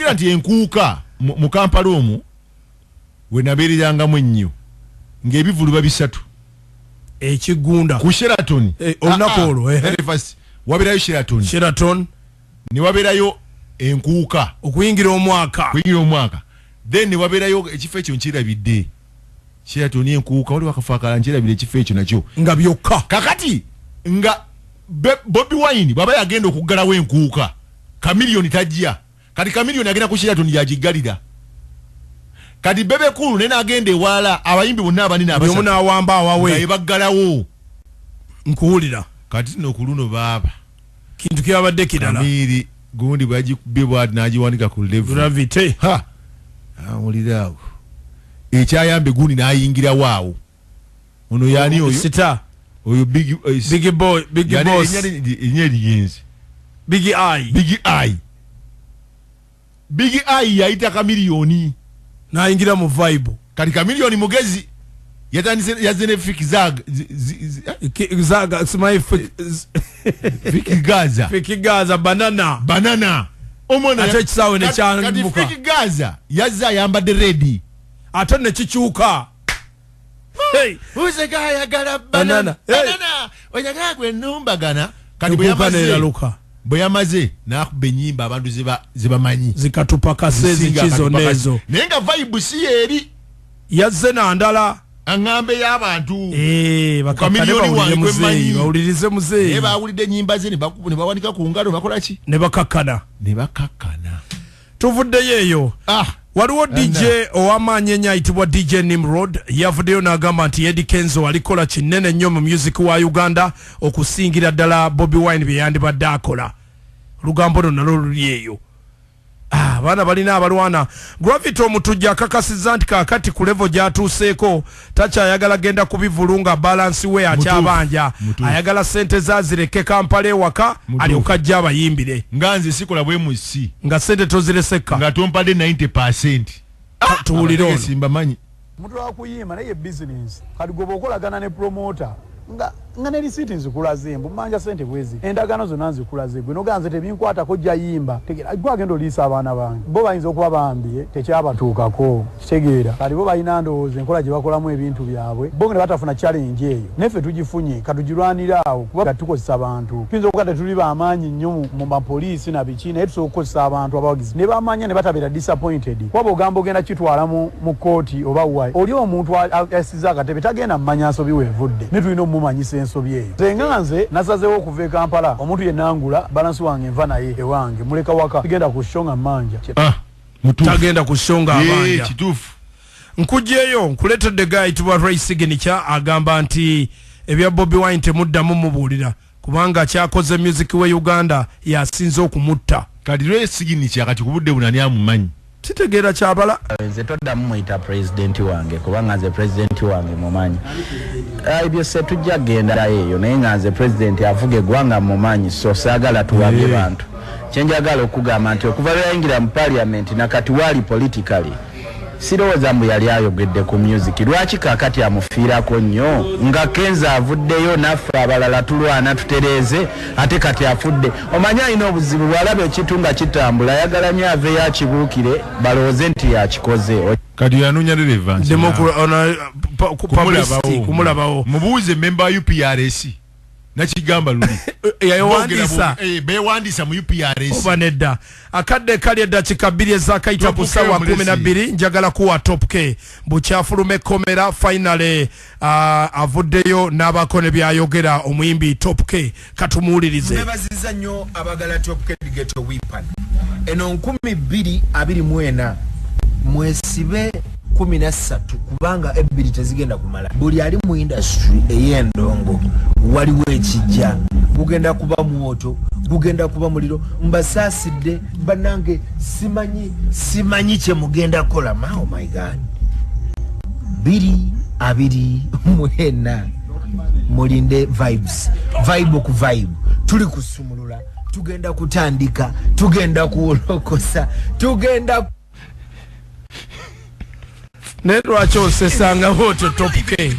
Jjukira nti enkuuka mu Kampala omwo we nabeererangamu ennyo, ng'ebivulu babisatu. Ekigunda. Ku Sheraton. Olunaku olwo. Wabeerayo Sheraton. Sheraton. Ne wabeerayo enkuuka. Okuyingira omwaka. Kuyingira omwaka, then ne wabeerayo ekifo ekyo nkirabidde, Sheraton, enkuuka, waliwo akafo akalala nkirabira ekifo ekyo nakyo. Nga byokka. Kakati nga Bobi Wine bw'aba yagenda okuggalawo enkuuka, Chameleone tajja. Kati Chameleone agenda ku Sheraton yagiggalira. Kati Bebe Cool naye n'agenda ewala, abayimbi bonna abanene buli omu abasatu n'awamba nga awawe. Yebaggalawo. Nkuwulira. Kati nno ku luno baaba kintu kyabadde kirala. Kamiri gundi bwagikubye bwati n'agiwanika ku level. Gravity. Ha, awulira awo ekyayambe gundi n'ayingirawo awo. Ono yaani oyo? Sita. Oyo big Big boy, big yani boss. Erinnya erigenzi. Big Eye. Big Eye, Big Eye yayita Chameleone. N'ayingira mu vibe. Kati Chameleone mugezi, yatandise yazze ne Fik Zag Zaga simanyi Fik Gaza. Fik Gaza banana. Banana omwana. Ate ekisaawe ne Kati kyambuka. Fik Gaza yazze ayambadde red. Ate ne kikyuka. Hey! Uzega ayagala banana. banana. Hey! Banana oyagala gwe numbagana. Kati bwe Enkuuka yamaze n'eraluka. Bwe yamaze n'akuba ennyimba abantu zebamanyi. Zikatupakase. Zisinga Ziki zonna akatupakase. ezo. Naye nga vibe si yeeri. Yazze nandala. Aŋŋambe y'abantu. Bakakkane. Chameleone Bawulire wange gwe muzeeyi. mmanyi. Bawulirize Naye muzeeyi. bawulidde ennyimba ze ne bawanika ku ngalo, bakola ki? Ne bakakkana. Ne bakakkana. Tuvuddeyo eyo. Ah. Waliwo DJ ow'amaanyi ennyo ayitibwa DJ Nimrod, yavuddeyo n'agamba nti Eddie Kenzo alikola kinene nnyo mu music wa Uganda okusingira ddala Bobi Wine bye yandibadde akola. Olugambo luno nalwo luli eyo. Ah, abaana balina abalwana. Gravity Omutujja akakasizza nti kaakati ku level gy'atuuseeko takyayagala genda ku bivulu nga balance we akyabanja. Mutuufu. Ayagala sente zazireke Kampala ewaka, alyoke ajja abayimbire. Nga nze sikola bwe musi nga sente tozireseka. Nga tompadde 90. Tuwulire ono. Simbamanyi. Omuntu wakuyimba naye bizinesi, kati gwe okolagana ne promota nga ne risiiti nzikulaze, mbu mmanja sente bwezi, endagaano zonna nzikulaze, gwe nogaa nze tebinkwatako, jja yimba. Tegeera, gwe agenda oliisa abaana bange, bo bayinza okuba bambi tekyabatuukako, kitegeera. Kati bo balina ndowooza enkola gye bakolamu ebintu byabwe, bo ne batafuna challenge eyo, naffe tugifunye, katugirwanire awo, kuba tukozesa bantu. Tuyinza okuba tetuli bamaanyi nnyo mu mapoliisi na biki, naye tusobola okukozesa abantu abawagizi ne bamanya ne batabeera disappointed, kuba bw'ogamba ogenda kitwala mu kooti oba wa, oli omuntu asize akatebe tagenda mmanya nsobi weevudde, ne tulina omumanyisa ensobi eyo. Nze nga nze nasazeewo okuva e Kampala, omuntu yenna ngula balance wange, nva naye ewange, muleka waka, sigenda ku show nga mmanja. Ah, mutuufu. Tagenda ku show nga abanja. Kituufu. Nkugyeyo nkuleetedde guy ayitibwa Ray Signature, agamba nti ebya Bobi Wine temuddamu mubuulira, kubanga kyakoze music we Uganda yasinze okumutta. Kati Ray Signature kati ku budde buno ani amumanyi? Kitegeera kyabala. Nze toddamu muyita pulezidenti wange, kubanga nze pulezidenti wange mumanyi. Ebyo se tujja kugendayo eyo, naye nga nze pulezidenti avuga eggwanga mumanyi, so saagala tuwabye bantu. Kyenjagala okugamba nti okuva lwe yayingira mu parliament nakati waali politically, sirowooza mbu yali ayogedde ku music. Lwaki kakati amufiirako nnyo nga Kenza avuddeyo, naffe abalala tulwana tutereeze, ate kati afudde? Omanyi alina obuzibu, bw'alaba ekintu nga kitambula ayagala nnyo aveeyo akibuukire balowooze nti yakikoze. Kati yanoonya relevance. Publicity, kumulabawo. Mubuuze memba wa UPRS, nakigamba luli. Yawandiisa. Bewandiisa mu UPRS. Oba nedda. Akadde kali eddakiika 2 ezakayita Top ku K ssaawa omulesi. 12. Njagala kuwa Top K bukyafuluma ekkomera. Finally avuddeyo n'abaako ne byayogera. Omuyimbi Top K, katumuwulirize. Mbebaziza nnyo abagala Top K Ghetto Weapon eno 2024. Mwesibe 13, kubanga ebbiri tezigenda kumala. Buli ali mu industry ey'endongo, waliwo ekijja, gugenda kuba mwoto, gugenda kuba muliro. Mbasaasidde bannange, simanyi kyemugenda kukola ma. Oh my God, 2024, mulinde vibes, vibe ku vibe. Tuli kusumulula, tugenda kutandika, tugenda kuwolokosa, tugenda Naye lwaki osesanga bwotyo, Top K?